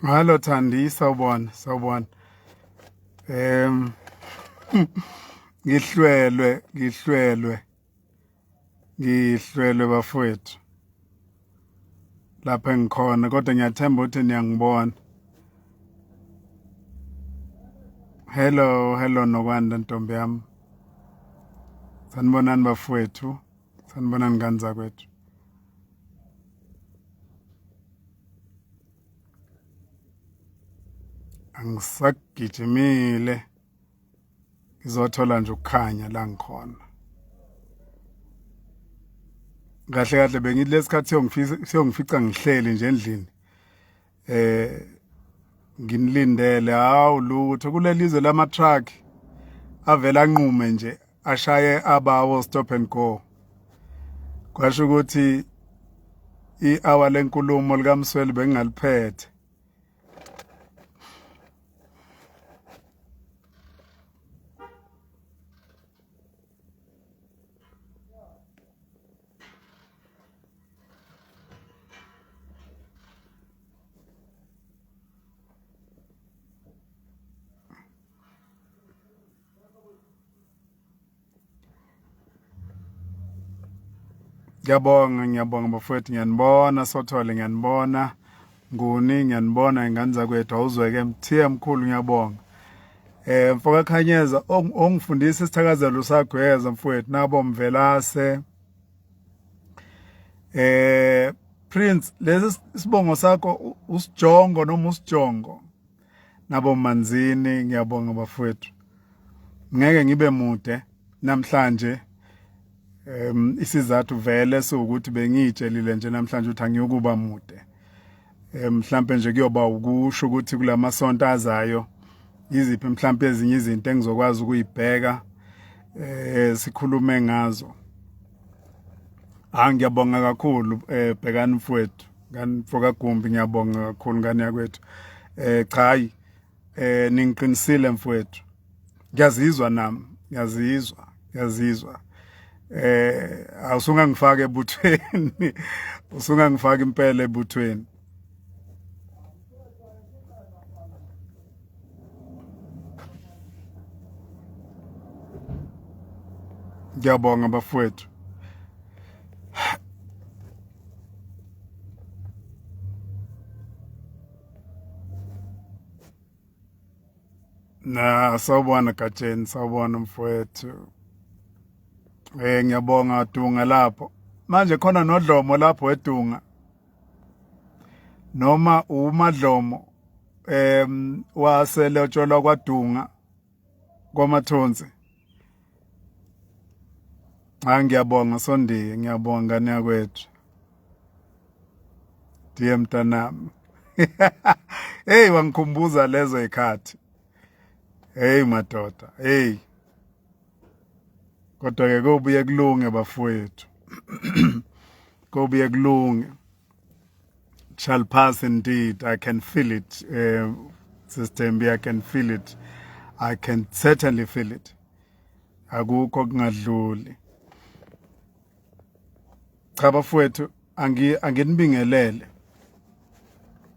Hallo Thandi, sawubona, sawubona. Em ngihlwelwe, ngihlwelwe. Ngihlwelwe bafowethu. Lapha engikhona kodwa ngiyathemba ukuthi niyangibona. Hello, hello Nokwanda ntombi yami. Sanibonani bafowethu. Sanibonani ngane zakwethu. Angisagijimile. Ngizothola nje ukukhanya la ngikhona. Kahle kahle bengithi lesikhathi siyongifisa siyongifica ngihleli nje endlini. Eh nginilindele hawu lutho kulelizwe lama truck avela anqume nje ashaye abawo stop and go kwasho ukuthi i-hour lenkulumo likaMsweli bengingaliphethe. Ngiyabonga, ngiyabonga bafowethu, ngiyanibona Sothole, ngiyanibona Nguni, ngiyanibona ingane zakwethu, awuzweke Mthiya mkhulu, ngiyabonga. Eh mfoka Khanyeza ongifundisa isithakazelo sagweza mfowethu nabo Mvelase. Eh Prince lesi sibongo sakho usijongo noma usijongo nabo Manzini ngiyabonga bafowethu. Ngeke ngibe mude namhlanje isizathu vele siwukuthi bengiyitshelile nje namhlanje ukuthi angiyukuba mude. Mhlambe nje kuyoba ukusho ukuthi kulamasonto azayo iziphi mhlambe ezinye izinto engizokwazi ukuyibheka sikhulume ngazo. Ah ngiyabonga kakhulu bhekani mfowethu ngani mfoka Gumbi ngiyabonga kakhulu ngane yakwethu. Cha hayi ningiqinisile mfowethu. Ngiyazizwa nami, ngiyazizwa, ngiyazizwa. Awusungangifaka ebuthweni. Usungangifaka impela ebuthweni. Ngiyabonga bafowethu. Na sawubona Gatsheni, sawubona mfowethu. Ngiyabonga Dunga lapho. Manje khona nodlomo lapho edunga. Noma umadlomo waselotsholwa kwaDunga kwaMathonsi. Cha ngiyabonga Sondiye, ngiyabonga ngane yakwethu. Diye mntanami. Hey wangikhumbuza lezo ikhathi. Hey madoda, hey. Kodwa ke kobuye kulunge bafowethu. Kobuye kulunge. Shall pass indeed. I can feel it. Sister Mbi, I can feel it. I can certainly feel it. Akukho kungadluli. Cha bafowethu anginibingelele.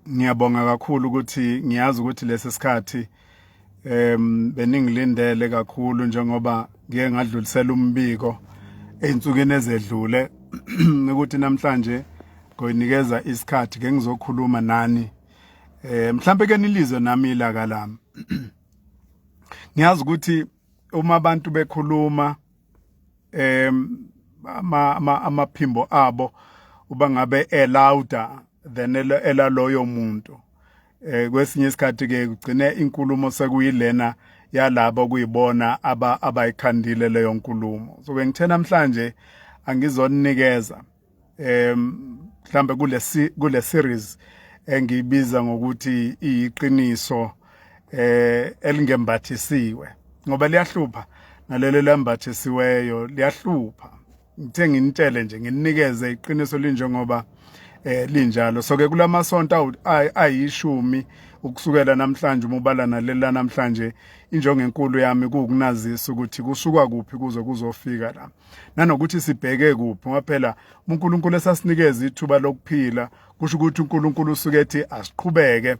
Ngiyabonga kakhulu ukuthi ngiyazi ukuthi lesi sikhathi beningilindele kakhulu njengoba ngiye ngadlulisela umbiko ezinsukwini ezedlule ukuthi namhlanje ngoyinikeza isikhathi ke ngizokhuluma nani mhlambe ke nilizwe nami ilaka lami. Ngiyazi ukuthi uma abantu bekhuluma amaphimbo abo uba ngabe elouder than elaloyo muntu kwesinye isikhathi ke kugcine inkulumo sekuyilena yalabo kuyibona abayikhandile leyo nkulumo. So ke ngithe namhlanje angizonikeza mhlambe kule series engiyibiza ngokuthi iyiqiniso elingembathisiwe ngoba liyahlupha nalelo lambathisiweyo liyahlupha. Ngithe nginitshele nje nginikeze iqiniso linjengoba linjalo. So ke kulamasonto ayishumi ukusukela namhlanje uma ubala nalela namhlanje injongo enkulu yami kuwukunazisa ukuthi kusuka kuphi kuze kuzofika la nanokuthi sibheke kuphi ngoba phela uNkulunkulu esasinikeza ithuba lokuphila kusho ukuthi uNkulunkulu usuke ethi asiqhubeke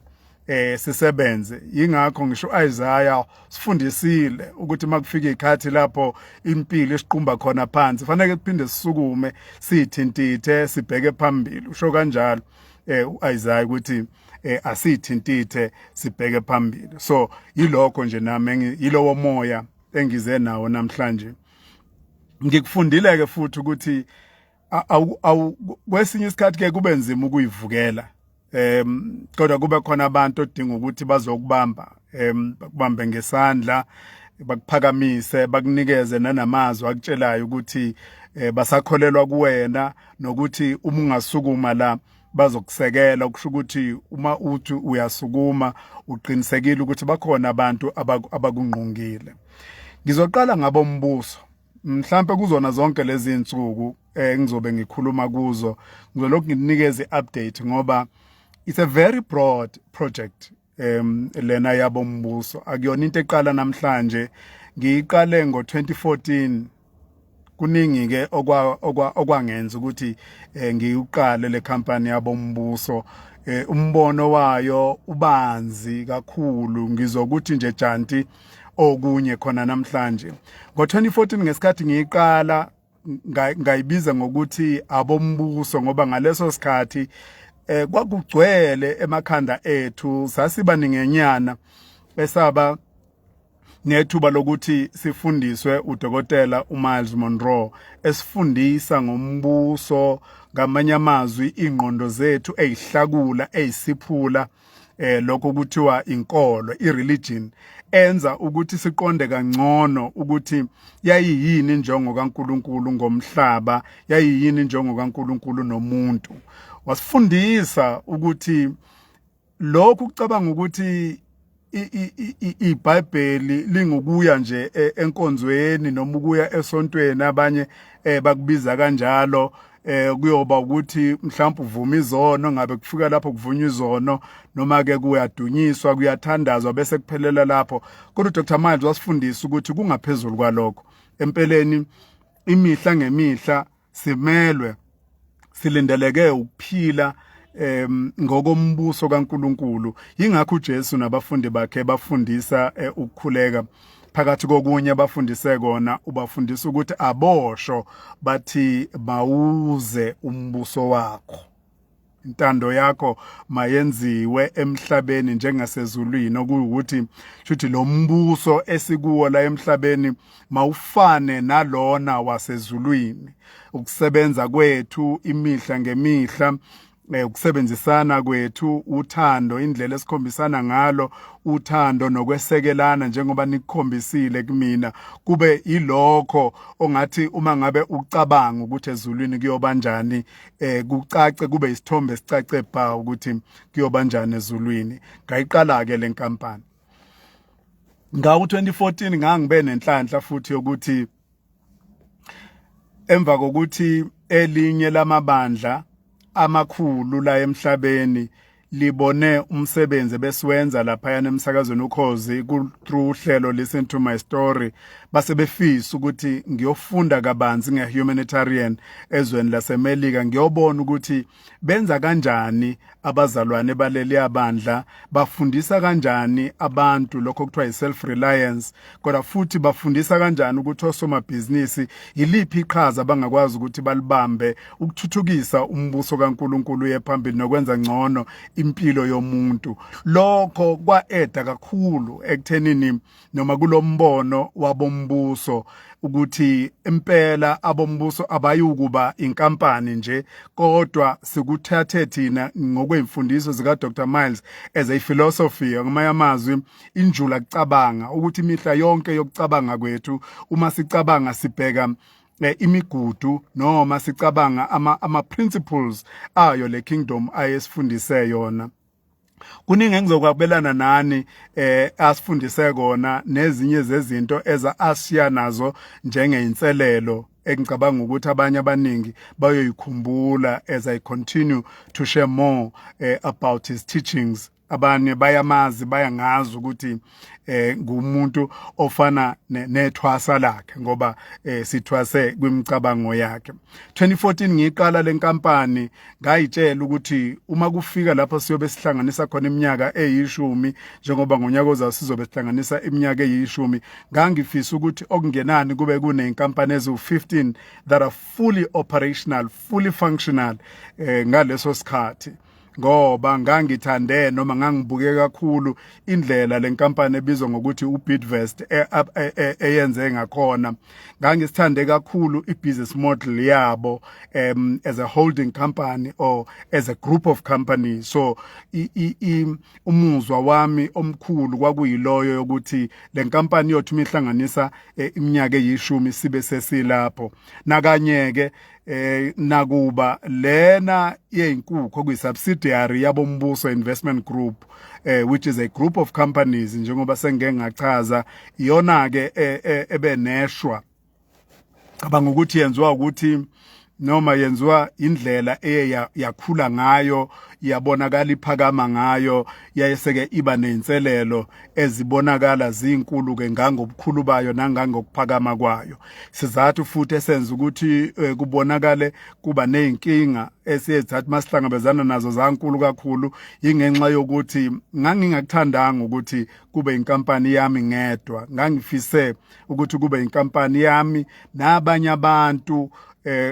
Sisebenze. Ingakho ngisho Isaiah sifundisile ukuthi makufika ikhathi lapho impilo isiqumba khona phansi, fanele siphinde sisukume, sithintithe, sibheke phambili. Usho kanjalo uIsaiah ukuthi asithintithe, sibheke phambili. So yilokho nje nami, yilowo moya engize nawo namhlanje. Ngikufundile ke futhi ukuthi awu kwesinye isikhathi ke kube nzima ukuyivukela, kodwa kube khona abantu odinga ukuthi bazokubamba, bakubambe ngesandla, bakuphakamise, bakunikeze nanamazwi akutshelayo ukuthi basakholelwa kuwena nokuthi uma ungasukuma la bazokusekela. Kusho ukuthi uma uthi uyasukuma, uqinisekile ukuthi bakhona abantu abakungqongile. Ngizoqala ngabombuso. Mhlambe kuzona zonke lezi insuku engizobe ngikhuluma kuzo, ngizolokhu nginikeza iupdate ngoba it's a very broad project lena yabombuso. Akuyona into eqala namhlanje, ngiyiqale ngo2014. Kuningi ke okwangenza ukuthi ngiyiqale le company yabombuso. Umbono wayo ubanzi kakhulu. Ngizokuthi nje janti okunye khona namhlanje. Ngo2014 ngesikhathi ngiyiqala, ngayibiza ngokuthi abombuso ngoba ngaleso sikhathi kwakugcwele emakhanda ethu, sasiba ningenyana esaba nethuba lokuthi sifundiswe udokotela uMiles Monroe esifundisa ngombuso. Ngamanye amazwi, ingqondo zethu ezihlakula, ezisiphula lokho kuthiwa inkolo, ireligion, enza ukuthi siqonde kangcono ukuthi yayiyini injongo kaNkuluNkulu ngomhlaba, yayiyini injongo kaNkuluNkulu nomuntu. Wasifundisa ukuthi lokhu kucabanga ukuthi iBhayibheli lingukuya nje enkonzweni noma ukuya esontweni, abanye bakubiza kanjalo, kuyoba ukuthi mhlawumbe uvuma izono, ngabe kufika lapho kuvunywa izono, noma ke kuyadunyiswa, kuyathandazwa, bese kuphelela lapho. Kodwa uDr Miles wasifundisa ukuthi kungaphezulu kwalokho. Empeleni imihla ngemihla simelwe, silindeleke ukuphila ngokombuso kaNkuluNkulu. Ingakho uJesu nabafundi bakhe bafundisa ukukhuleka. Phakathi kokunye abafundise kona, ubafundisa ukuthi abosho bathi, "Mawuze umbuso wakho, intando yakho mayenziwe emhlabeni njengasezulwini." Okuwukuthi shuthi lo mbuso esikuwo la emhlabeni mawufane nalona wasezulwini. Ukusebenza kwethu imihla ngemihla, ukusebenzisana kwethu, uthando, indlela esikhombisana ngalo uthando nokwesekelana njengoba nikukhombisile kumina, kube ilokho ongathi uma ngabe ucabanga ukuthi ezulwini kuyoba njani, kucace, kube isithombe esicace bha ukuthi kuyoba njani ezulwini. Ngayiqala ke le nkampani ngawo 2014. Ngangibe nenhlanhla futhi yokuthi emva kokuthi elinye lamabandla amakhulu la emhlabeni libone umsebenzi besiwenza lapha emsakazweni Ukhozi through uhlelo Listen to My Story, base befisa ukuthi ngiyofunda kabanzi ngehumanitarian ezweni laseMelika, ngiyobona ukuthi benza kanjani abazalwane baleli bandla, bafundisa kanjani abantu lokho kuthiwa i-self reliance, kodwa futhi bafundisa kanjani ukuthi osomabhizinisi yiliphi iqhaza abangakwazi ukuthi balibambe ukuthuthukisa umbuso kaNkuluNkulu uye phambili nokwenza ngcono impilo yomuntu. Lokho kwa-eda kakhulu ekuthenini noma kulombono wabombuso ukuthi impela abombuso abayukuba inkampani nje, kodwa sikuthathe thina ngokwemfundiso zika Dr Miles as a philosophy. Ngamanye amazwi, injula kucabanga ukuthi imihla yonke yokucabanga kwethu, uma sicabanga, sibheka imigudu noma sicabanga ama principles ayo le kingdom ayesifundise yona. Kuningi engizokwabelana nani asifundise kona nezinye zezinto eza asiya nazo njengeinselelo engicabanga ukuthi abanye abaningi bayoyikhumbula as I continue to share more about his teachings. Abanye bayamazi, bayangazi ukuthi ngumuntu ofana nethwasa lakhe ngoba sithwase kwimicabango yakhe. 2014 ngiqala lenkampani, ngayitshela ukuthi uma kufika lapho siyobe sihlanganisa khona iminyaka eyishumi, njengoba ngonyaka ozayo sizobe sihlanganisa iminyaka eyishumi, ngangifisa ukuthi okungenani kube kuney'nkampani eziwu-15 that are fully operational, fully functional ngaleso sikhathi, ngoba ngangithande noma ngangibuke kakhulu indlela lenkampani ebizwa ngokuthi uBidvest eyenze ngakhona. Ngangisithande kakhulu ibusiness model yabo as a holding company or as a group of companies. So umuzwa wami omkhulu kwakuyiloyo yokuthi lenkampani yothi imihlanganisa iminyaka eyishumi sibe sesilapho. Nakanye ke nakuba lena yeyinkukhu okuyi-subsidiary yaboMbuso Investment Group, which is a group of companies, njengoba sengike ngachaza, iyona ke ebeneshwa. Cabanga ukuthi yenziwa ukuthi noma yenziwa indlela eye yakhula ngayo, yabonakala iphakama ngayo, yayeseke iba nezinselelo ezibonakala zinkulu ke ngangobukhulu bayo nangangokuphakama kwayo. Sizathu futhi esenza ukuthi kubonakale kuba nezinkinga esiyethathi masihlangabezana nazo zankulu kakhulu, ingenxa yokuthi ngangingakuthandanga ukuthi kube inkampani yami ngedwa. Ngangifise ukuthi kube inkampani yami nabanye abantu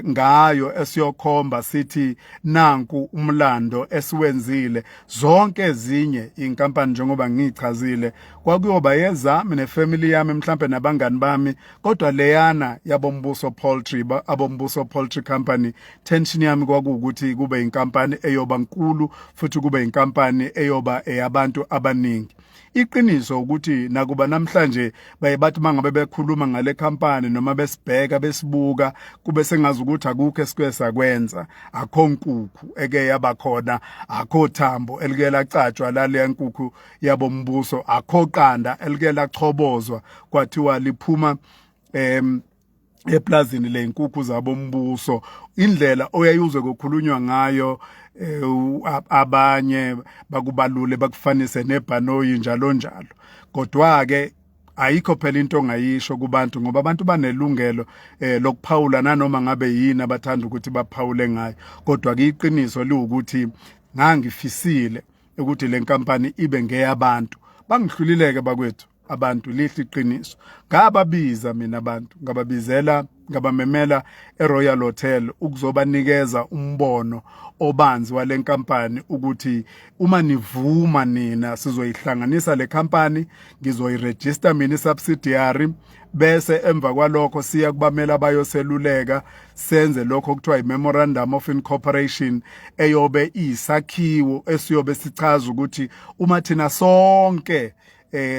ngayo esiyokhomba sithi nanku umlando esiwenzile. Zonke ezinye inkampani, njengoba ngichazile, kwakuyoba yezami nefamily yami, mhlambe nabangani bami, kodwa leyana yaboMbuso Poultry, aboMbuso Poultry Company, intention yami kwakuwukuthi kube inkampani eyoba nkulu futhi kube inkampani eyoba eyabantu abaningi. Iqiniso ukuthi nakuba namhlanje baye bathi mangabe bekhuluma ngale company noma besibheka besibuka kube sengazi ukuthi akukho esike sakwenza, akho nkukhu eke yaba khona, akho thambo elike lacatshwa lale nkukhu yabombuso, akho qanda elike lachobozwa kwathiwa liphuma eplazini lezinkukhu zabombuso. Indlela oyayuzwe kukhulunywa ngayo, abanye bakubalule bakufanise nebhanoyi, njalo njalo, kodwa ke ayikho phela into ongayisho kubantu ngoba abantu banelungelo lokuphawula nanoma ngabe yini abathanda ukuthi baphawule ngayo. Kodwa ke iqiniso liwukuthi ngangifisile ukuthi le nkampani ibe ngeyabantu. Bangihlulileke bakwethu abantu, lihle iqiniso. Ngababiza mina abantu, ngababizela, ngabamemela eRoyal Hotel ukuzobanikeza umbono obanzi wale nkampani, ukuthi uma nivuma nina sizoyihlanganisa le company, ngizoyiregister mina isubsidiary, bese emva kwalokho siya kubamela bayoseluleka, senze lokho okuthiwa i-memorandum of incorporation, eyobe iyisakhiwo esiyobe sichaza ukuthi uma thina sonke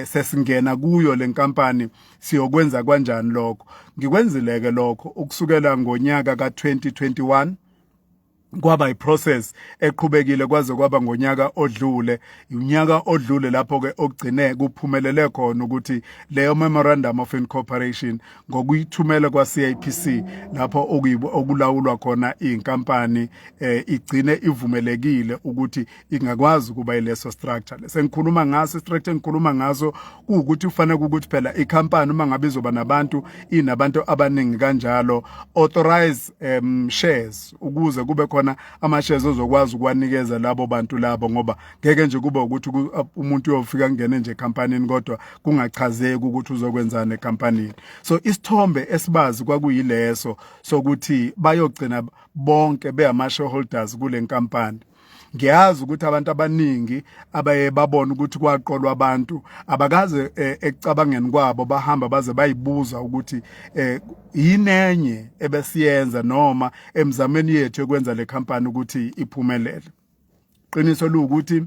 sesingena kuyo lenkampani siyokwenza kanjani lokho. Ngikwenzileke lokho ukusukela ngonyaka ka2021, kwaba iprocess eqhubekile kwaze kwaba ngonyaka odlule. Unyaka odlule lapho ke okugcine kuphumelele khona ukuthi leyo memorandum of incorporation ngokuyithumela kwa CIPC, lapho okulawulwa khona inkampani, igcine ivumelekile ukuthi ingakwazi ukuba ileso structure sengikhuluma ngaso. Structure engikhuluma ngaso kuwukuthi ufanele ukuthi phela ikhampani uma ngabe izoba nabantu, inabantu abaningi kanjalo, authorize shares ukuze kube khona ama shares ozokwazi ukuwanikeza labo bantu labo, ngoba ngeke nje kube ukuthi umuntu uyofika ngene nje ecompanyini kodwa kungachazeki ukuthi uzokwenzani ecompanyini. So isithombe esibazi kwakuyileso sokuthi bayogcina bonke beyama shareholders kule nkampani. Ngiyazi ukuthi abantu abaningi abaye babona ukuthi kwaqolwa abantu abakaze ekucabangeni kwabo bahamba baze bayibuza ukuthi yinenye ebesiyenza noma emzameni yethu yokwenza le company ukuthi iphumelele. Qiniso lukuthi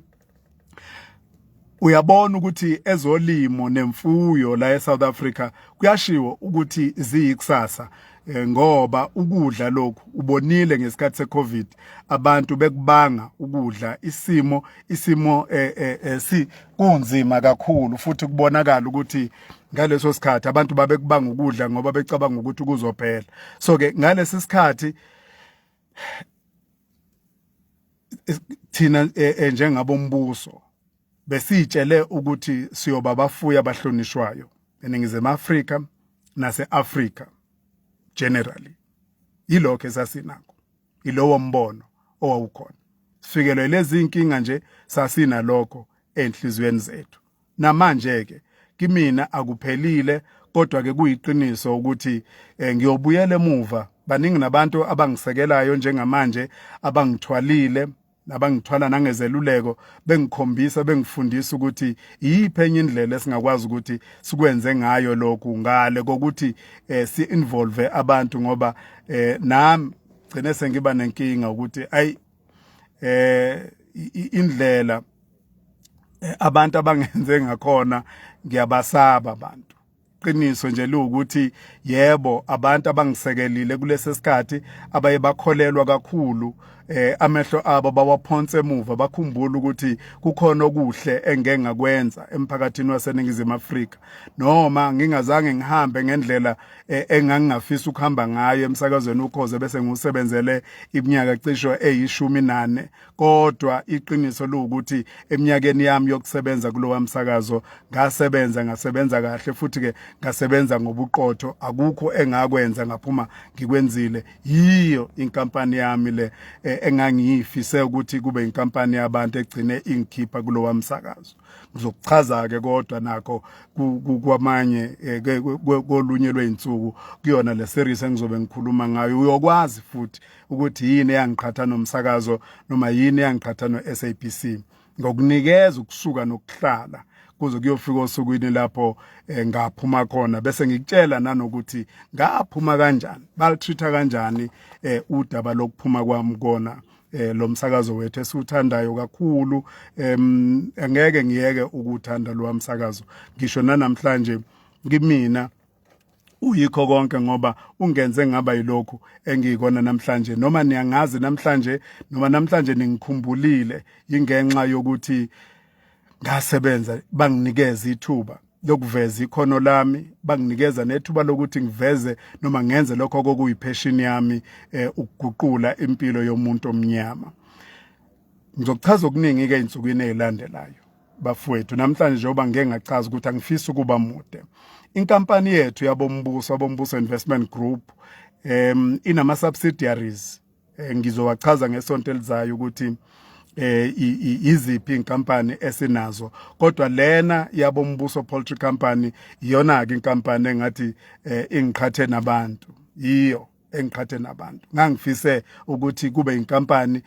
uyabona ukuthi ezolimo nemfuyo la eSouth Africa kuyashiwo ukuthi ziyikusasa, ngoba ukudla lokhu ubonile ngesikhathi seCovid abantu bekubanga ukudla, isimo si kunzima kakhulu, futhi kubonakala ukuthi ngaleso sikhathi abantu babekubanga ukudla ngoba becabanga ukuthi kuzophela. So ke ngalesi sikhathi thina njengabombuso Besitshele ukuthi siyoba abafuyi abahlonishwayo eNingizimu Afrika nase-Afrika generally. Yilokho esasinakho, ilowo mbono owawukhona. Sifikelwe lezi inkinga nje, sasinalokho enhliziyweni zethu. Namanje ke kimina akuphelile, kodwa ke kuyiqiniso ukuthi ngiyobuyela emuva. Baningi nabantu abangisekelayo njengamanje, abangithwalile, nabangithwala nangezeluleko, bengikhombisa, bengifundisa ukuthi iyiphi enye indlela esingakwazi ukuthi sikwenze ngayo lokhu ngale kokuthi si involve abantu, ngoba nami gcine sengiba nenkinga ukuthi ayi, indlela abantu abangenze ngakhona, ngiyabasaba abantu. Qiniso nje liwukuthi yebo, abantu abangisekelile kulesi sikhathi abaye bakholelwa kakhulu, amehlo abo bawaphonse emuva, bakhumbula ukuthi kukhona okuhle engeke ngakwenza emphakathini waseNingizimu Afrika, noma ngingazange ngihambe ngendlela engangingafisa ukuhamba ngayo emsakazweni Ukhoze bese ngiwusebenzele iminyaka cisho eyi-14. Kodwa iqiniso liwukuthi eminyakeni yami yokusebenza kulowa msakazo ngasebenza, ngasebenza kahle, futhi ke ngasebenza ngobuqotho. Akukho engakwenza ngaphuma ngikwenzile. Yiyo inkampani yami le engangiyifise ukuthi kube inkampani yabantu egcine ingikhipha kulowa msakazo. Ngizokuchaza ke kodwa nakho kwamanye kolunye lweinsuku kuyona le series engizobe ngikhuluma ngayo. Uyokwazi futhi ukuthi yini eyangiqhatha nomsakazo noma yini eyangiqhatha no-SABC ngokunikeza ukusuka nokuhlala kuze kuyofika osukwini lapho ngaphuma khona, bese ngikutshela nanokuthi ngaphuma kanjani, balitreat kanjani udaba lokuphuma kwami kona lo msakazo wethu esiwuthandayo kakhulu. Angeke ngiyeke ukuthanda lo msakazo ngisho nanamhlanje. Kimina uyikho konke, ngoba ungenze ngaba yilokhu engiyikona namhlanje. Noma niyangazi namhlanje, noma namhlanje ningikhumbulile, ingenxa yokuthi ngasebenza, banginikeza ithuba lokuveza ikhono lami, banginikeza nethuba lokuthi ngiveze noma ngenze lokho kokuyipassion yami, ukuguqula impilo yomuntu omnyama. Ngizokuchaza okuningi ke einsukwini ezilandelayo, bafowethu. Namhlanje njengoba ngike ngachaza ukuthi angifisi ukuba mude, inkampani yethu yaboMbuso, aboMbuso Investment Group, inama subsidiaries. Ngizowachaza ngesonto elizayo ukuthi iziphi inkampani esinazo, kodwa lena yaboMbuso Poultry Company iyona ke inkampani engathi ingiqhathe nabantu, iyo engiqhathe nabantu. Ngangifise ukuthi kube inkampani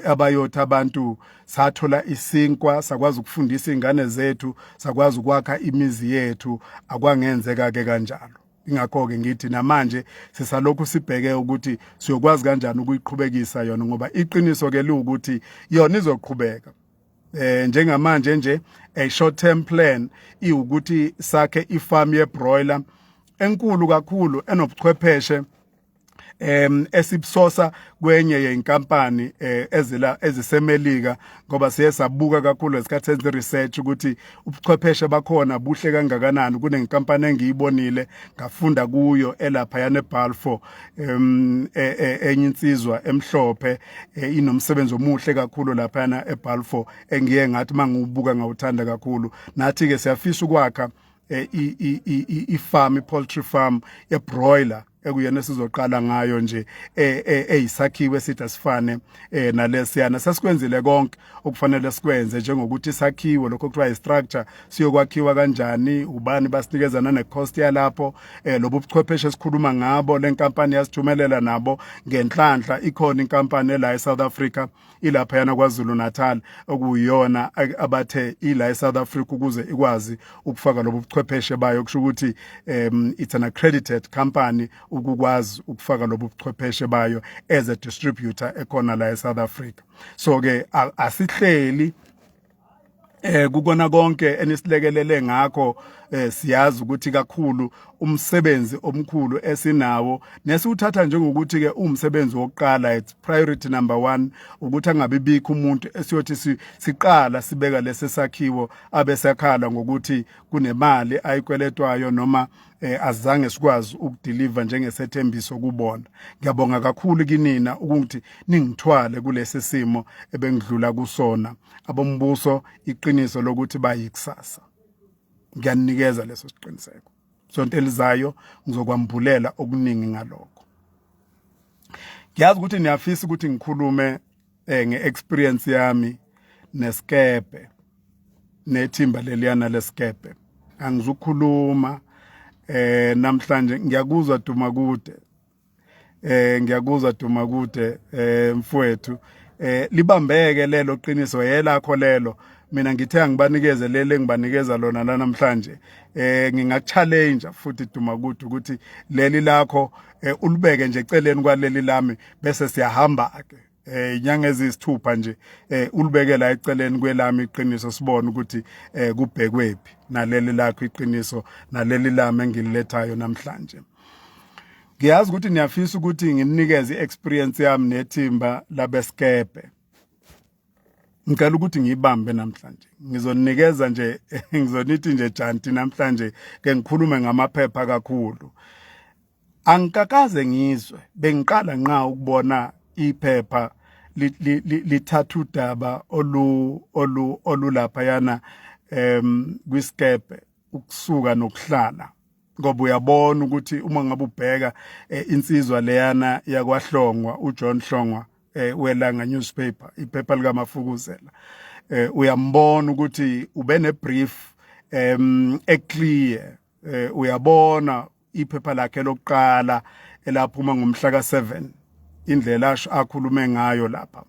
abayothi abantu sathola isinkwa, sakwazi ukufundisa izingane zethu, sakwazi ukwakha imizi yethu. Akwangenzeka ke kanjalo. Ingakho ke ngithi namanje sisalokhu sibheke ukuthi siyokwazi kanjani ukuyiqhubekisa yona, ngoba iqiniso ke liwukuthi yona izoqhubeka. Njengamanje nje a short term plan iwukuthi sakhe ifarm ye broiler enkulu kakhulu enobuchwepheshe esibusosa kwenye yenkampani ezila eziseMelika, ngoba siye sabuka kakhulu esikhathi senze research ukuthi ubuchwepheshe bakhona buhle kangakanani. Kunenkampani engiyibonile, ngafunda kuyo elapha yana eBalfour, enye insizwa emhlophe inomsebenzi omuhle kakhulu lapha yana eBalfour, engiye ngathi mangiwubuka ngawuthanda kakhulu. Nathi ke siyafisa ukwakha i-farm, i-poultry farm ye-broiler, ekuyena esizoqala ngayo nje, eyisakhiwe esithi asifane nalesiyana. Sesikwenzile konke okufanele sikwenze, njengokuthi isakhiwo lokho kuthiwa i-structure siyokwakhiwa kanjani, ubani basinikeza nane-cost yalapho. Lobu buchwepheshe esikhuluma ngabo, lenkampani yasithumelela nabo. Ngenhlanhla ikhona inkampani ela eSouth Africa, ilapha yana KwaZulu Natal, okuyiyona abathe ila eSouth Africa ukuze ikwazi ukufaka lobu buchwepheshe bayo. Kusho ukuthi it's an accredited company ukukwazi ukufaka lobu buchwepheshe bayo as a distributor ekhona la eSouth Africa. So ke asihleli kukona konke enisilekelele ngakho. Siyazi ukuthi kakhulu umsebenzi omkhulu esinawo nesiwuthatha njengokuthi ke umsebenzi wokuqala, it's priority number 1, ukuthi angabi bikho umuntu esiyothi siqala sibeka lesi sakhiwo abesakhala ngokuthi kunemali ayikweletwayo noma azange sikwazi ukudeliver njengesethembiso kubona. Ngiyabonga kakhulu kinina ukuthi ningithwale kulesi simo ebengidlula kusona. Abombuso, iqiniso lokuthi bayikusasa, ngiyanikeza leso siqiniseko. Sonto elizayo ngizokwambulela okuningi ngalokho. Ngiyazi ukuthi niyafisa ukuthi ngikhulume ngeexperience yami nesikepe, nethimba leliyana lesikepe. Angizukhuluma namhlanje. Ngiyakuzwa Duma kude, ngiyakuzwa Duma kude, mfowethu, libambeke lelo qiniso yelakho lelo. Mina ngithe angibanikeze leli engibanikeza lona la namhlanje. Ngingakuchallenge futhi Duma kude ukuthi leli lakho ulibeke nje eceleni kwaleli lami, bese siyahamba ke inyanga ezisithupha nje, ulibeke la eceleni kwelami iqiniso, sibone ukuthi kubhekwephi naleli lakho iqiniso naleli lami engililethayo namhlanje. Ngiyazi ukuthi niyafisa ukuthi nginikeze iexperience yami nethimba labesikepe. Ngicela ukuthi ngiyibambe namhlanje. Ngizonikeza nje, ngizonithi nje janti namhlanje ke ngikhulume ngamaphepha kakhulu. Angikakaze ngizwe, bengiqala nqa ukubona iphepha lithatha udaba olu olu olulapha yana kwisikepe, ukusuka nokuhlala, ngoba uyabona ukuthi uma ngabe ubheka insizwa leyana yakwaHlongwa, uJohn Hlongwa welanga newspaper, iphepha lika Mafukuzela, uyambona ukuthi ube ne brief eclear. Uyabona iphepha lakhe lokuqala elaphuma ngomhla ka7, indlela akhulume ngayo lapha,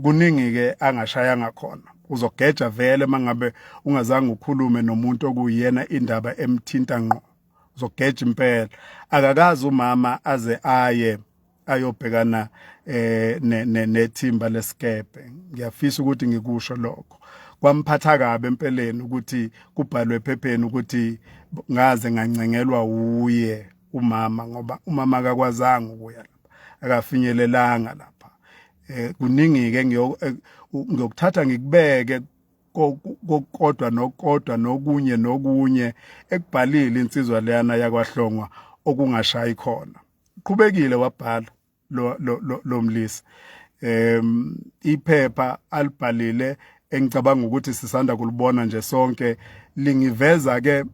kuningi ke angashayanga khona. Uzogeja vele mangabe ungazange ukhulume nomuntu okuyena indaba emthinta ngqo, uzogeja impela. Akakazi umama aze aye ayobhekana nethimba lesikepe. Ngiyafisa ukuthi ngikusho lokho, kwamphatha kabi empeleni ukuthi kubhalwe ephepheni ukuthi ngaze ngancengelwa uye umama, ngoba umama akakwazanga ukuya lapha, akafinyelelanga lapha. Kuningi ke ngiyokuthatha ngikubeke kodwa nokodwa nokunye nokunye ekubhalile insizwa leyana yakwaHlongwa okungashayi khona. Qhubekile wabhala lo mlisa iphepha alibhalile, engicabanga ukuthi sisanda kulibona nje sonke, lingiveza ke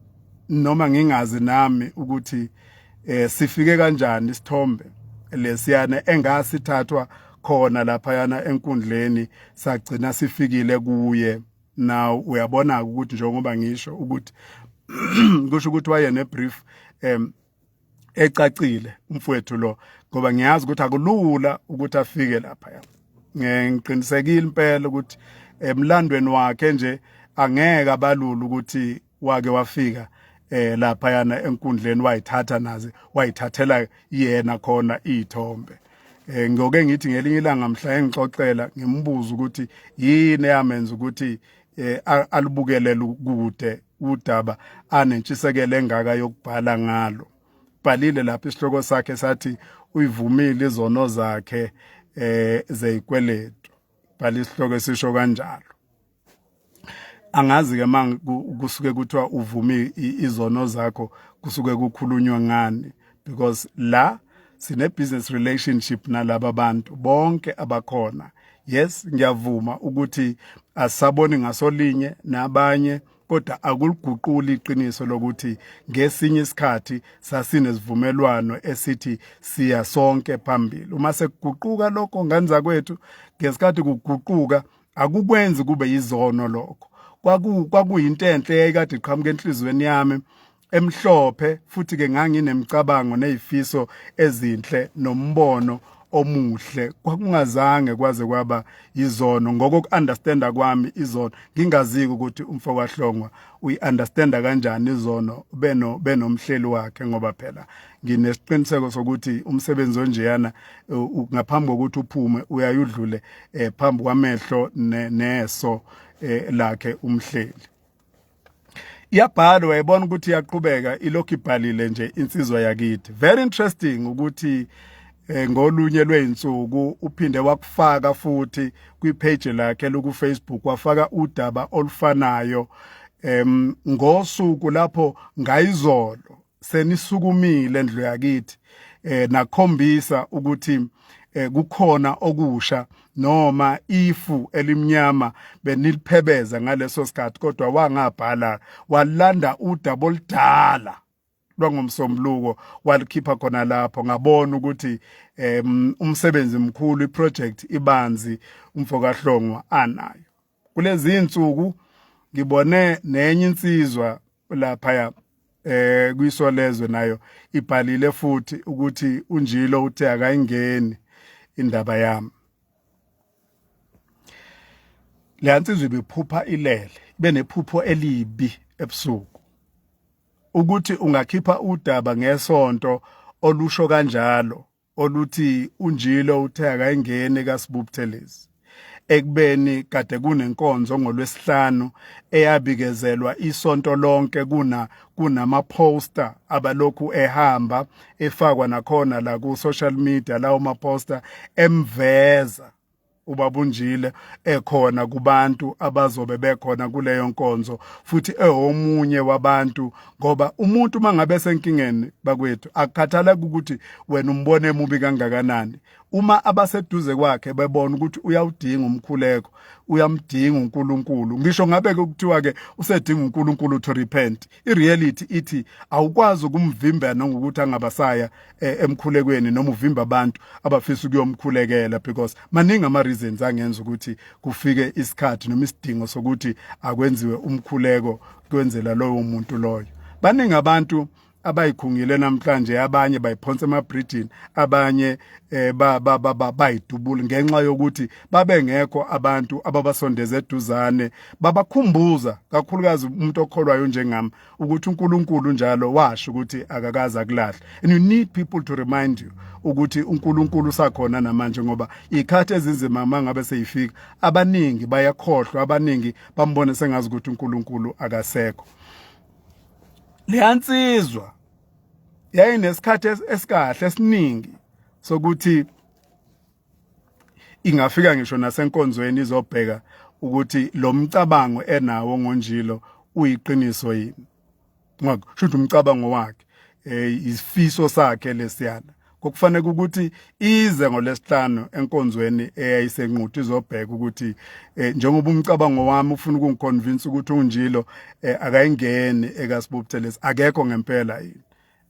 noma ngingazi nami ukuthi sifike kanjani isithombe lesiyana engasithathwa khona lapha yana enkundleni, sagcina sifikile kuye. Now uyabona ukuthi njengoba ngisho ukuthi kusho ukuthi waye ne brief ecacile umfowethu lo, ngoba ngiyazi ukuthi akulula ukuthi afike lapha. Ngiqinisekile impela ukuthi emlandweni wakhe nje angeke abalula ukuthi wake wafika lapha yana enkundleni, wayithatha naze wayithathela yena khona izithombe. Ngoke ngithi ngelinye ilanga mhla engixoxela, ngimbuza ukuthi yini eyamenza ukuthi alubukele kude udaba anentshisekelo engaka yokubhala ngalo. Bhalile lapha, isihloko sakhe sathi uyivumile izono zakhe zeyikweletu. Bhala isihloko esisho kanjalo. Angazi ke kusuke kuthiwa uvumi izono zakho, kusuke kukhulunywa ngani, because la sine business relationship nalaba bantu bonke abakhona. Yes, ngiyavuma ukuthi asaboni ngasolinye nabanye, kodwa akuliguquli iqiniso lokuthi ngesinye isikhathi sasinesivumelwano esithi siya sonke phambili. Uma sekuguquka lokho nganza kwethu, ngesikhathi kuguquka, akukwenzi kube yizono lokho. Kwakuyinto enhle eyayikade iqhamuka enhliziyweni yami emhlophe, futhi ke nganginemicabango nezifiso ezinhle nombono omuhle. Kwakungazange kwaze kwaba yizono ngokoku-understanda kwami izono. Ngingaziki ukuthi umfo kaHlongwa uyi-understanda kanjani izono beno benomhleli wakhe, ngoba phela nginesiqiniseko sokuthi umsebenzi onjeyana ngaphambi kokuthi uphume uyayudlule phambi kwamehlo neso lakhe umhleli. Iyabhala, wayibona ukuthi iyaqhubeka, ilokhu ibhalile nje insizwa yakithi. Very interesting ukuthi ngolunye lweinsuku uphinde wakufaka futhi kwipage lakhe loku Facebook, wafaka udaba olufanayo ngosuku lapho ngayizolo senisukumile ndlu yakithi, nakhombisa ukuthi kukhona okusha noma ifu elimnyama beniliphebeza ngaleso sikhathi, kodwa wangabhala, walanda udaba oludala lwangomsombuluko, walikhipha khona lapho. Ngabona ukuthi umsebenzi mkhulu, iproject ibanzi umfokaHlongwa anayo kulezi insuku. Ngibone nenye insizwa lapha kwisolezwe, nayo ibhalile futhi ukuthi uNjilo uthe akayingeni indaba yami. Le nsizwa ibiphupha ilele, ibe nephupho elibi ebusuku, ukuthi ungakhipha udaba ngesonto olusho kanjalo, oluthi uNjilo uthe akayingeni kaSibu Buthelezi, ekubeni kade kunenkonzo ngolwesihlanu eyabikezelwa isonto lonke, kunama poster abalokhu ehamba efakwa nakhona la ku social media, lawo ma poster emveza ubabunjile ekhona kubantu abazobe bekhona kuleyo nkonzo, futhi ewomunye wabantu. Ngoba umuntu mangabe senkingeni, bakwethu, akukhathaleki ukuthi wena umbone emubi kangakanani, uma abaseduze kwakhe bebona ukuthi uyawudinga umkhuleko, uyamdinga uNkulunkulu, ngisho ngabe kuthiwa ke usedinga uNkulunkulu to repent, ireality ithi awukwazi ukumvimba nokuthi angabasaya emkhulekweni noma uvimba abantu abafisa ukuyomkhulekela, because maningi ama reasons angenza ukuthi kufike isikhathi noma isidingo sokuthi akwenziwe umkhuleko kwenzela lowo muntu loyo. Baningi abantu abayikhungile namhlanje, abanye bayiphonsa emabridgini, abanye ba ba ba bayidubula ngenxa yokuthi babengekho abantu ababasondeze eduzane babakhumbuza, kakhulukazi umuntu okholwayo njengami, ukuthi uNkulunkulu njalo washo ukuthi akakaze akulahle, and you need people to remind you ukuthi uNkulunkulu usakhona namanje, ngoba ikhathi ezinzima mangabe seyifika, abaningi bayakhohlwa, abaningi bambone sengazi ukuthi uNkulunkulu akasekho. Leyansizwa yayinesikhathi esikahle esiningi sokuthi ingafika ngisho nasenkonzweni izobheka ukuthi lo mcabango enawo ngoNjilo uyiqiniso yini, ngoba kusho ukuthi umcabango wakhe, isifiso sakhe lesiyana, kokufanele ukuthi ize ngolesihlanu enkonzweni eyayisenquthu izobheka ukuthi njengoba umcabango wami ufuna ukungiconvince ukuthi uNjilo akayingeni ekaSibu Buthelezi, akekho ngempela yini.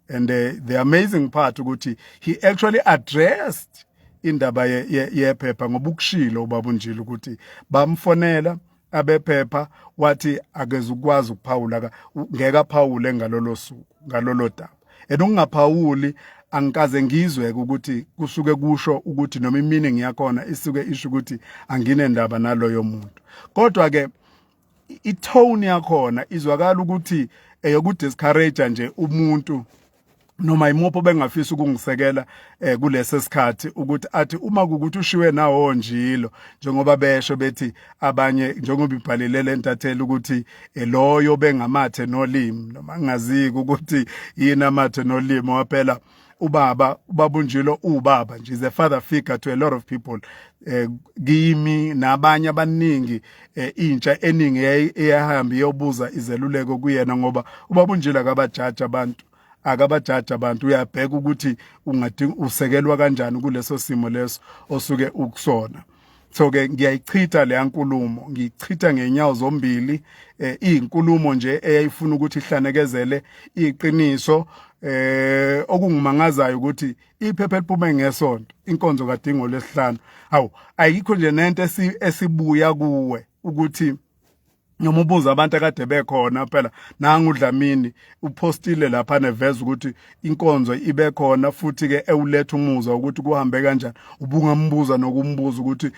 And the amazing part ukuthi he actually addressed indaba yephepha, ngoba ukushilo ubaba uNjilo ukuthi bamfonela abephepha, wathi akezukwazi ukuphawula, ngeke aphawule ngalolo suku ngalolo daba. And ukungaphawuli angikaze ngizwe ukuthi kusuke kusho ukuthi, noma imeaning yakhona isuke isho ukuthi anginendaba naloyo muntu, kodwa ke itone yakhona izwakala ukuthi eyokudiscourage nje umuntu noma imuphi obengafisa ukungisekela kulesi sikhathi, ukuthi athi uma kukuthi ushiwe nawo njilo, njengoba besho bethi abanye, njengoba ibhalile lentatheli ukuthi loyo bengamathe nolimi, noma ngingaziki ukuthi yini amathe nolimi, waphela ubaba uNjilo, ubaba nje is a father figure to a lot of people, kimi nabanye abaningi, intsha eningi eyahamba iyobuza izeluleko kuyena, ngoba ubaba uNjilo akabajaji abantu, akabajaji abantu, uyabheka ukuthi ungadinga usekelwa kanjani kuleso simo leso osuke ukusona. So ke ngiyayichitha leya nkulumo, ngiyichitha ngenyawo zombili. Iyinkulumo nje eyayifuna ukuthi ihlanekezele iqiniso. Okungimangazayo ukuthi iphepha eliphume ngesonto, inkonzo kadingo lesihlanu, hawu, ayikho nje nento esibuya kuwe ukuthi noma ubuza abantu akade bekhona. Phela nangu uDlamini upostile lapha neveza ukuthi inkonzo ibe khona, futhi ke ewuletha umuzwa ukuthi kuhambe kanjani. Ubungambuza nokumbuza ukuthi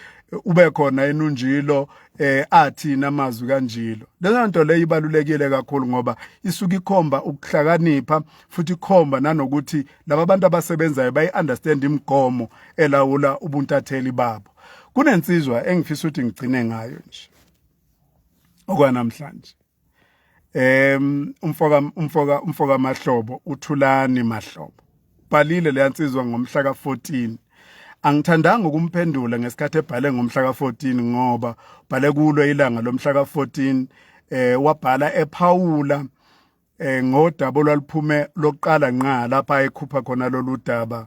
ube khona yini uNjilo, athi namazwi kaNjilo. Leyo nto leyo ibalulekile kakhulu, ngoba isuke ikhomba ukuhlakanipha, futhi ikhomba nanokuthi laba bantu abasebenzayo bayi-understand imigomo elawula ubuntatheli babo. Kunensizwa engifisa ukuthi ngigcine ngayo nje okwanamhlanje. Umfoka Mahlobo, uThulani Mahlobo, bhalile leyansizwa ngomhla ka14. Angithandanga ukumphendula ngesikhathi ebhale ngomhla ka14 ngoba bhale kulo ilanga lomhla ka14, wabhala ephawula ngodaba olwaluphume lokuqala nqa lapha ekhupha khona lolu daba,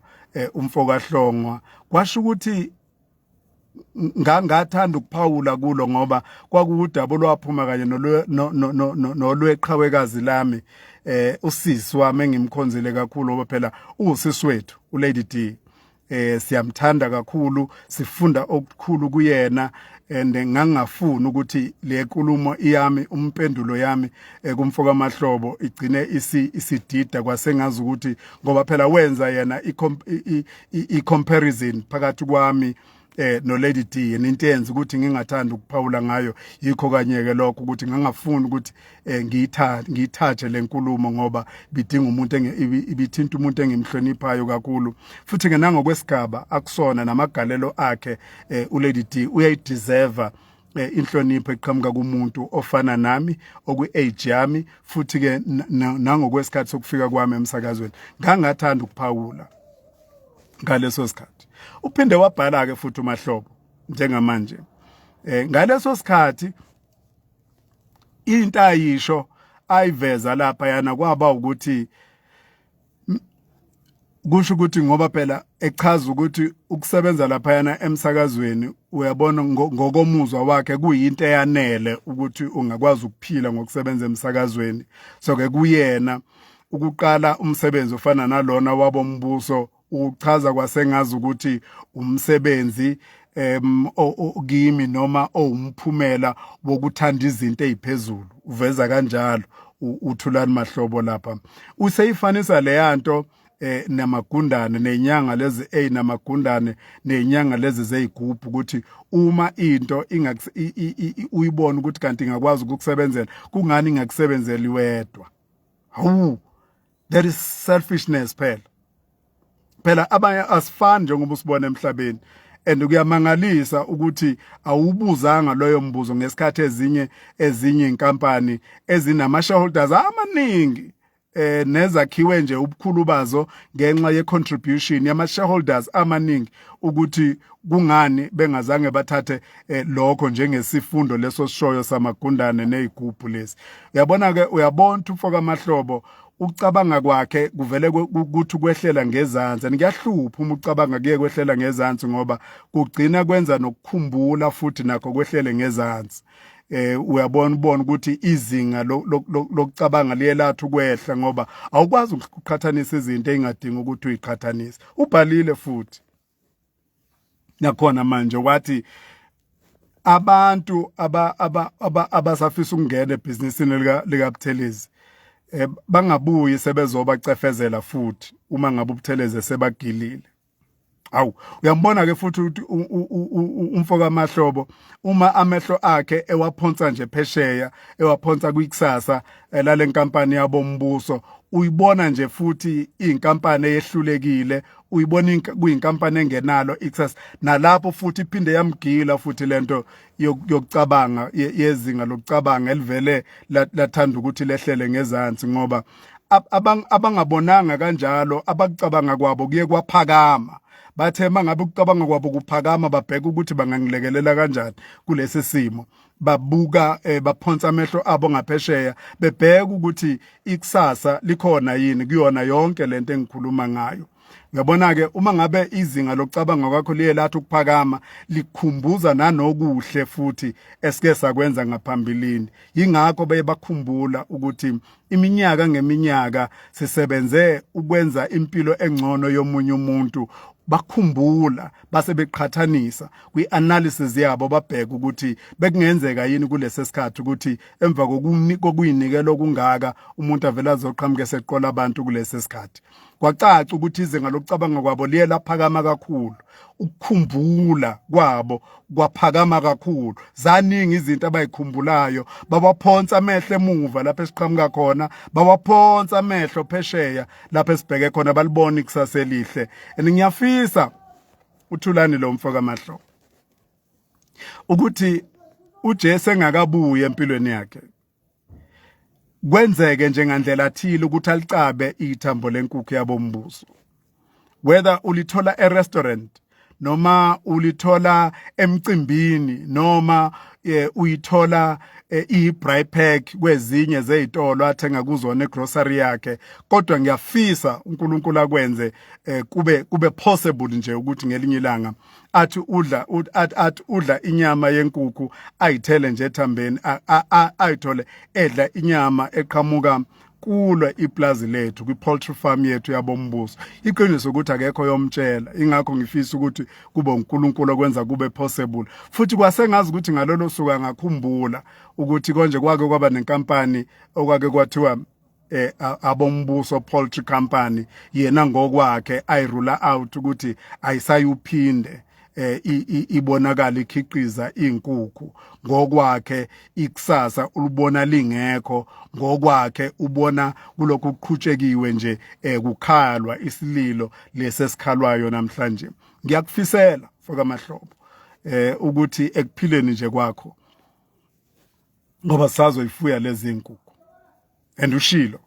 umfoka Hlongwa. Kwasho ukuthi ngangathanda ukuphawula kulo ngoba kwakuwudaba olwaphuma kanye nolweqhawekazi lami, usisi wami engimkhonzile kakhulu, ngoba phela uwusisi wethu uLady D. Siyamthanda kakhulu, sifunda okukhulu kuyena, and ngangafuni ukuthi le nkulumo iyami, umpendulo yami kumfoka Mahlobo igcine isidida kwasengazi ukuthi, ngoba phela wenza yena i comparison phakathi kwami no Lady D, into yenza ukuthi ngingathanda ukuphawula ngayo yikho kanye ke lokho, ukuthi ngangafuni ukuthi ngiyithathe lenkulumo ngoba bidinga umuntu, ibithinta umuntu engimhloniphayo kakhulu, futhi ke nangokwesigaba akusona namagalelo akhe, uLady D uyayideserve inhlonipho eqhamuka kumuntu ofana nami okwi-age yami, futhi ke nangokwesikhathi sokufika kwami emsakazweni. Ngangathanda ukuphawula ngaleso sikhathi. Uphinde wabhala ke futhi uMahlobo njengamanje, ngaleso sikhathi into ayisho ayiveza lapha yana kwaba ukuthi kusho ukuthi, ngoba phela echaza ukuthi ukusebenza laphayana emsakazweni, uyabona, ngokomuzwa wakhe kuyinto eyanele ukuthi ungakwazi ukuphila ngokusebenza emsakazweni. So ke kuyena ukuqala umsebenzi ofana nalona wabombuso uchaza kwasengazi ukuthi umsebenzi kimi noma owumphumela wokuthanda izinto eziphezulu. Uveza kanjalo uThulani Mahlobo lapha, useyifanisa leyanto namagundane nenyanga lezi namagundane nenyanga lezi zeyigubhu, ukuthi uma into uyibona ukuthi kanti ingakwazi ukukusebenzela, kungani ingakusebenzeli wedwa? Hawu, there is selfishness phela. Phela abanye asifani njengoba usibona emhlabeni, and kuyamangalisa ukuthi awubuzanga loyo mbuzo ngesikhathi ezinye inkampani ezinama shareholders amaningi, nezakhiwe nje ubukhulu bazo ngenxa ye contribution yama shareholders amaningi, ukuthi kungani bengazange bathathe lokho njengesifundo leso sishoyo samagundane nezigubhu lezi. Uyabona ke, uyabona ukuthi umfoka Mahlobo ukucabanga kwakhe kuvele ukuthi kwehlela ngezansi, and kuyahlupha uma ucabanga kuye kwehlela ngezansi, ngoba kugcina kwenza nokukhumbula futhi nakho kwehlele ngezansi. Uyabona, ubona ukuthi izinga lokucabanga liye lathi ukwehla, ngoba awukwazi ukuqhathanisa izinto ezingadingi ukuthi uyiqhathanise. Ubhalile futhi nakhona manje wathi abantu abasafisa ukungena ebhizinisini lika Buthelezi bangabuyi sebezoba cefezela futhi uma ngabe uButhelezi sebagilile. Awu, uyambona ke futhi ukuthi umfoka Mahlobo uma amehlo akhe ewaphonsa nje phesheya, ewaphonsa kwikusasa lale nkampani yabombuso, uyibona nje futhi inkampani eyehlulekile, uyibona kuyinkampani engenalo ikusasa. Nalapho futhi iphinde yamgila futhi lento yokucabanga, yezinga lokucabanga elivele lathanda ukuthi lehlele ngezansi, ngoba abangabonanga kanjalo abakucabanga kwabo kuye kwaphakama. Bathe mangabe ukucabanga kwabo kuphakama, babheka ukuthi bangangilekelela kanjani kulesi simo. Babuka, baphonsa amehlo abo ngaphesheya, bebheka ukuthi ikusasa likhona yini kuyona yonke lento engikhuluma ngayo. Uyabona ke, uma ngabe izinga lokucabanga kwakho liye lathi ukuphakama, likhumbuza nanokuhle futhi esike sakwenza ngaphambilini. Yingakho beye bakhumbula ukuthi iminyaka ngeminyaka sisebenze ukwenza impilo engcono yomunye umuntu. Bakhumbula base beqhathanisa kwi-analysis yabo, babheka ukuthi bekungenzeka yini kulesi sikhathi ukuthi emva kokuyinikela okungaka umuntu avela azoqhamuka eseqola abantu kulesi sikhathi. Kwacaca ukuthi izinga lokucabanga kwabo liye laphakama kakhulu, ukukhumbula kwabo kwaphakama kakhulu. Zaningi izinto abayikhumbulayo, bawaphonsa amehlo emuva lapho esiqhamuka khona, bawaphonsa amehlo phesheya lapho esibheke khona, balibona ikusasa elihle. And ngiyafisa uThulani lo mfo kaMahlo ukuthi uJesu engakabuyi empilweni yakhe. Kwenzeke njengandlela thile ukuthi alicabe ithambo lenkukhu yabombuso, whether ulithola e-restaurant noma ulithola emcimbini noma uyithola i-braai pack kwezinye zezitolo athenga kuzona egrocery yakhe. Kodwa ngiyafisa uNkulunkulu akwenze kube possible nje ukuthi ngelinye ilanga athi udla inyama yenkukhu, ayithele nje ethambeni, ayithole edla inyama eqhamuka kulo iplazi lethu, kwi-poultry farm yethu yabombuso. Iqiniso ukuthi akekho yomtshela, ingakho ngifisa ukuthi kube uNkulunkulu okwenza kube possible. Futhi kwasengazi ukuthi ngalolo suku angakhumbula ukuthi konje kwake kwaba nenkampani okwake kwathiwa abombuso poultry company, yena ngokwakhe ayirule out ukuthi ayisayuphinde ibonakala ikhiqiza inkukhu. Ngokwakhe ikusasa ulubona lingekho, ngokwakhe ubona kulokhu kuqhutshekiwe nje kukhalwa isililo lesesikhalwayo namhlanje. Ngiyakufisela, mfoka Mahlobo, ukuthi ekuphileni nje kwakho, ngoba sazoyifuya lezi inkukhu and ushilo,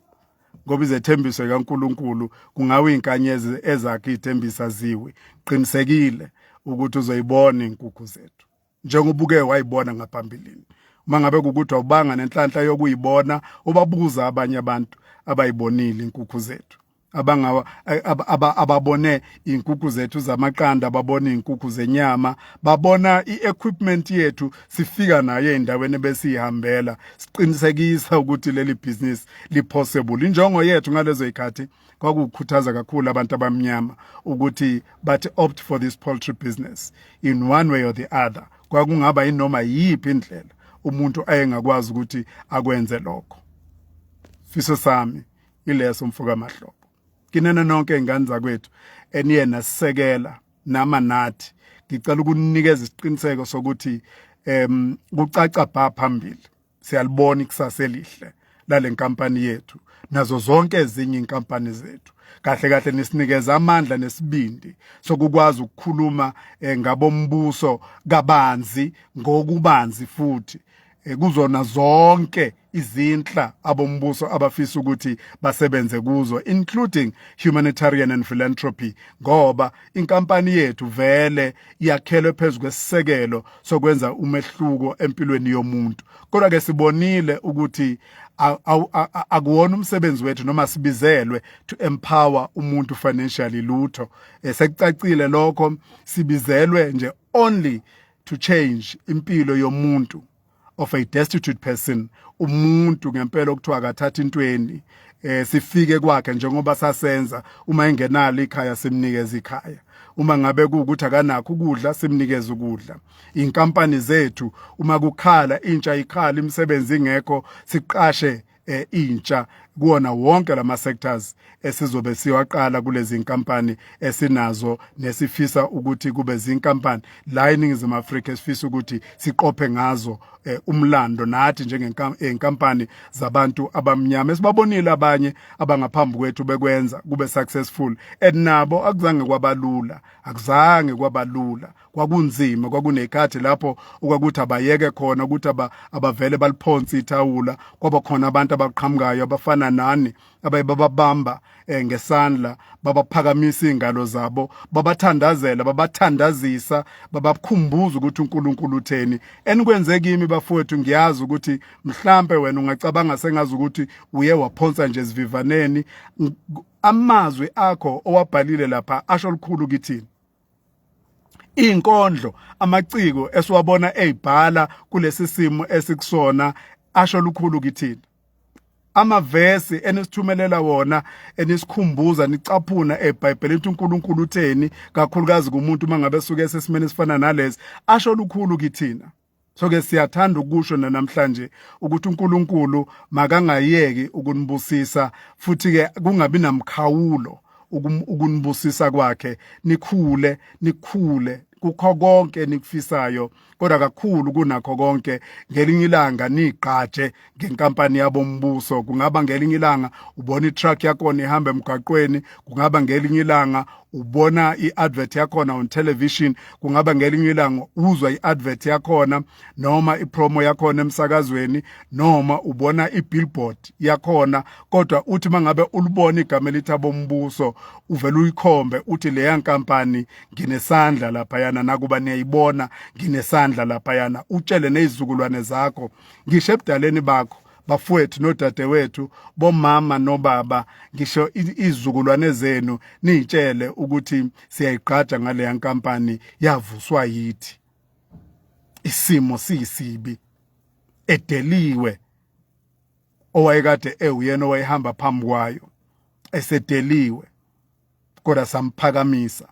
ngoba izethembiso kaNkuluNkulu kungawe izinkanyezi ezakhe izithembisa ziwe, qinisekile ukuthi uzoyibona inkukhu zethu njengoba uke wayibona ngaphambilini. Uma ngabe kukuthi awubanga nenhlanhla yokuyibona, ubabuza abanye abantu abayibonile inkukhu zethu, abangawa ababone inkukhu zethu zamaqanda, babone inkukhu zenyama, babona i-equipment yethu sifika nayo endaweni besihambela, siqinisekisa ukuthi leli business li possible. Injongo yethu ngalezo zikhathi kwakukhuthaza kakhulu abantu abamnyama ukuthi bathi opt for this poultry business in one way or the other. Kwakungaba inoma yiphi indlela umuntu ayengakwazi ukuthi akwenze lokho. Fiso sami ileso, mfoka Mahlobo. Kinene nonke ingane zakwethu eniye nasisekela nama nathi, ngicela ukunikeza isiqiniseko sokuthi kucaca bha phambili, siyalibona ikusasa elihle lale nkampani yethu nazo zonke ezinye inkampani zethu. Kahle kahle nisinikeza amandla nesibindi sokukwazi ukukhuluma ngabombuso kabanzi, ngokubanzi futhi kuzona zonke izinhla abombuso abafisa ukuthi basebenze kuzo, including humanitarian and philanthropy, ngoba inkampani yethu vele yakhelwe phezulu kwesisekelo sokwenza umehluko empilweni yomuntu. Kodwa ke sibonile ukuthi akuwona umsebenzi wethu noma sibizelwe to empower umuntu financially, lutho. Sekucacile lokho, sibizelwe nje only to change impilo yomuntu, of a destitute person, umuntu ngempela okuthiwa akathatha intweni. Sifike kwakhe njengoba sasenza, uma engenalo ikhaya simnikeza ikhaya, uma ngabe kuukuthi akanakho ukudla simnikeza ukudla. Inkampani zethu, uma kukhala intsha, ikhala imisebenzi ingekho, siqashe intsha kuwona wonke lama sectors esizobe siwaqala kulezi inkampani esinazo nesifisa ukuthi kube zinkampani la eNingizimu Afrika, esifisa ukuthi siqophe ngazo umlando nathi njengenkampani zabantu abamnyama. Esibabonile abanye abangaphambi kwethu bekwenza kube successful, and nabo akuzange kwabalula, akuzange kwabalula, kwakunzima. Kwakunekhathi lapho okwakuthi abayeke khona ukuthi abavele baliphonse ithawula. Kwaba khona abantu abaqhamukayo abafana nani abaye bababamba ngesandla, babaphakamisa ingalo zabo, babathandazela, babathandazisa, babakhumbuza ukuthi uNkulunkulu utheni. Enikwenze kimi, bafowethu, ngiyazi ukuthi mhlambe wena ungacabanga sengazi ukuthi uye waphonsa nje esivivaneni. Amazwi akho owabhalile lapha asho lukhulu kithini. Inkondlo, amaciko esiwabona ezibhala kulesi simo esikusona asho lukhulu kithina. Amavesi enisithumelela wona, enisikhumbuza, nicaphuna eBhayibhelini ukuthi uNkulunkulu utheni, kakhulukazi kumuntu uma ngabe suke esesimeni esifana nalesi, asho lukhulu kithina. So ke siyathanda ukusho namhlanje ukuthi uNkulunkulu makangayeki ukunibusisa, futhi ke kungabi namkhawulo ukunibusisa kwakhe, nikhule, nikhule. Kukho konke enikufisayo, kodwa kakhulu kunakho konke, ngelinye ilanga nigqaje ngenkampani yabombuso. Kungaba ngelinye ilanga ubona itruck yakhona ihamba emgwaqweni, kungaba ngelinye ilanga ubona i-advert yakhona on television, kungaba ngelinye ilanga uzwa i-advert yakhona noma ipromo yakhona emsakazweni, noma ubona i-billboard yakhona, kodwa uthi mangabe ulibona igama elithi abombuso, uvela uyikhombe uthi, "Leya nkampani nginesandla laphayana, nakuba niyayibona nginesandla laphayana." Utshele nezizukulwane zakho, ngisho ebudaleni bakho, bafowethu nodadewethu, bomama nobaba, ngisho izizukulwane zenu, niyitshele ukuthi siyayigqaja ngaleya nkampani, yavuswa yithi isimo siyisibi, edeliwe owayekade ewuyena owayehamba phambi kwayo, esedeliwe, kodwa samphakamisa.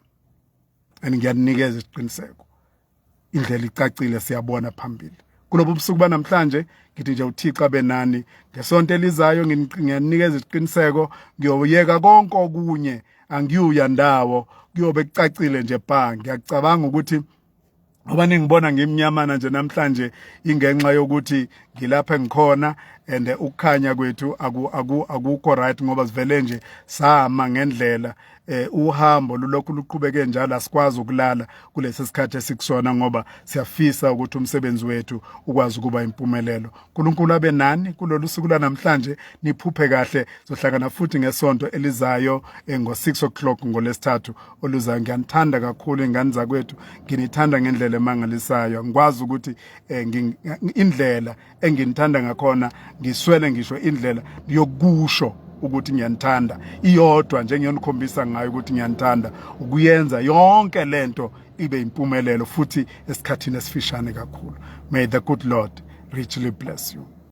And ngiyanikeza isiqiniseko, indlela icacile, siyabona phambili. Kulobu busuku banamhlanje ngithi nje uThixo abe nani. Ngesonto elizayo, ngiyanikeza isiqiniseko, ngiyoyeka konke okunye, angiyuya ndawo, kuyobe kucacile nje bha. Ngiyacabanga ukuthi ngoba ningibona ngimnyamana nje namhlanje, ingenxa yokuthi ngilapha ngikhona and ukukhanya kwethu akukho right, ngoba sivele nje sama ngendlela, uhambo lulokhu luqhubeke njalo. Asikwazi ukulala kulesi sikhathi esikusona ngoba siyafisa ukuthi umsebenzi wethu ukwazi ukuba impumelelo. uNkulunkulu abe nani kulolu suku lanamhlanje, niphuphe kahle. Sohlangana futhi ngesonto elizayo ngo-6 o'clock ngolesithathu oluzayo. Ngiyanithanda kakhulu, ingane zakwethu, nginithanda ngendlela emangalisayo. Ngikwazi ukuthi indlela enginithanda ngakhona, ngiswele ngisho indlela yokusho ukuthi ngiyanithanda. Iyodwa nje ngiyonikhombisa ngayo ukuthi ngiyanithanda, ukuyenza yonke lento ibe impumelelo futhi esikhathini esifishane kakhulu. May the good Lord richly bless you.